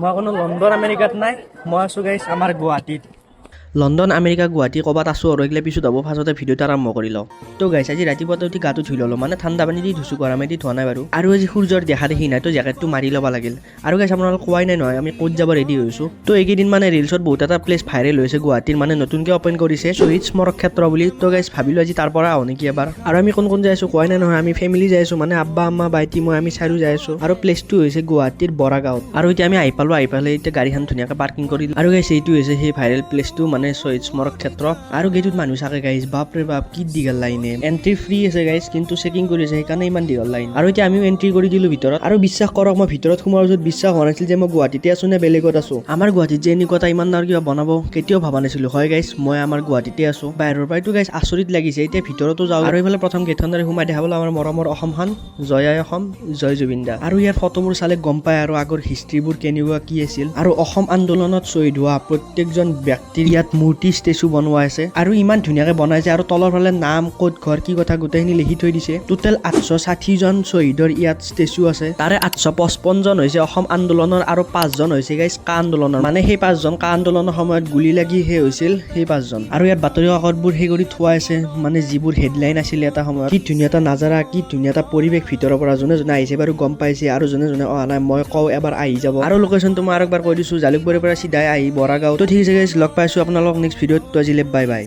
মই কোনো লণ্ডন আমেৰিকাত নাই, মই আছোঁ গাইছ আমাৰ গুৱাহাটীত। লণ্ডন, আমেৰিকা, গুৱাহাটী ক'ৰবাত আছোঁ আৰু এইগিলা পিছত হ'ব। ফাৰ্ষ্টতে ভিডিঅ'টো আৰম্ভ কৰি লওঁ। তো গাইছ, আজি ৰাতিপুৱাতে উঠি গাটো ধুই ল'লোঁ, মানে ঠাণ্ডা পানী দি ধুইছোঁ, গৰমে দি ধোৱা নাই বাৰু। আৰু আজি সূৰ্যৰ দেখা দেখি নাই, তো জেকেটটো মাৰি ল'ব লাগিল। আৰু গাইছ, আপোনালোক কোৱাই নাই নহয় আমি ক'ত যাব ৰেডি হৈছোঁ। তো এইকেইদিন মানে ৰিলচত বহুত এটা প্লেচ ভাইৰেল হৈছে গুৱাহাটীৰ, মানে নতুনকৈ অ'পেন কৰিছে শ্বহীদ স্মাৰক ক্ষেত্ৰ বুলি। তো গাইছ, ভাবিলোঁ আজি তাৰ পৰা আহোঁ নেকি এবাৰ। আৰু আমি কোন কোন যাই আছোঁ কোৱাই নাই নহয়। আমি ফেমিলি যাই আছোঁ, মানে আব্বা, আম্মা, ভাইটি, মই, আমি চাৰিও যাই আছোঁ। আৰু প্লেচটো হৈছে গুৱাহাটীৰ বৰাগাঁৱত। আৰু এতিয়া আমি আহি পালোঁ। আহি পালে এতিয়া গাড়ীখন ধুনীয়াকৈ পাৰ্কিং কৰিলোঁ। আৰু গাইছ, এইটো হৈছে সেই ভাইৰেল প্লেচটো, মানে শ্বহীদ স্মাৰক ক্ষেত্ৰ। আৰু গেটটোত মানুহ চাকে গাইছ, বাপৰে বাপ, কি দীঘল লাইনে। এণ্ট্ৰি ফ্ৰী আছে গাইছ, কিন্তু চেকিং কৰি আছে, সেইকাৰণে ইমান দীঘল লাইন। আৰু এতিয়া আমিও এণ্ট্ৰি কৰি দিলোঁ ভিতৰত। আৰু বিশ্বাস কৰক, মই ভিতৰত সোমোৱাৰ পিছত বিশ্বাস হোৱা নাছিল যে মই গুৱাহাটীতে আছোঁ নে বেলেগত আছোঁ। আমাৰ গুৱাহাটীত যে এনেকুৱা এটা ইমান ডাঙৰ কিবা বনাব, কেতিয়াও ভবা নাছিলোঁ। হয় গাইছ, মই আমাৰ গুৱাহাটীতে আছোঁ। বাহিৰৰ পৰাইতো গাইছ আচৰিত লাগিছে, এতিয়া ভিতৰতো যাওঁ। আৰু এইফালে প্ৰথম গেটখনেৰে সোমাই দেখা পালোঁ আমাৰ মৰমৰ অসমখন। জয় আই অসম, জয় জুবিন দা। আৰু ইয়াৰ ফটোবোৰ চালে গম পায় আৰু আগৰ হিষ্ট্ৰীবোৰ কেনেকুৱা কি আছিল। আৰু অসম আন্দোলনত শ্বহীদ হোৱা প্ৰত্যেকজন ব্যক্তিৰ ইয়াত মূৰ্তি, ষ্টেচু বনোৱা আছে। আৰু ইমান ধুনীয়াকৈ বনাইছে। আৰু তলৰ ফালে নাম, ক'ত ঘৰ, কি কথা গোটেইখিনি লিখি থৈ দিছে। টোটেল 860জন শ্বহীদৰ ইয়াত ষ্টেচু আছে। তাৰে 855জন হৈছে অসম আন্দোলনৰ আৰু পাঁচজন হৈছে গাইছ কা আন্দোলনৰ, মানে সেই পাঁচজন কা আন্দোলনৰ সময়ত গুলী লাগি সেই হৈছিল সেই পাঁচজন। আৰু ইয়াত বাতৰি কাকতবোৰ সেই কৰি থোৱা আছে, মানে যিবোৰ হেডলাইন আছিলে এটা সময়ত। কি ধুনীয়া এটা নাজাৰা, কি ধুনীয়া এটা পৰিৱেশ ভিতৰৰ পৰা। যোনে যোনে আহিছে বাৰু গম পাইছে, আৰু যোনে যোনে অহা নাই, মই কওঁ এবাৰ আহি যাব। আৰু লোকেশ্যনটো মই আৰু একবাৰ কৈ দিছোঁ, জালুকবাৰীৰ পৰা চিধাই আহি বৰাগাঁও। তো ঠিক আছে গাইছ, লগ পাইছোঁ আপোনালোক নেক্সট ভিডিঅ'ত। তো আজিলৈ বাই বাই।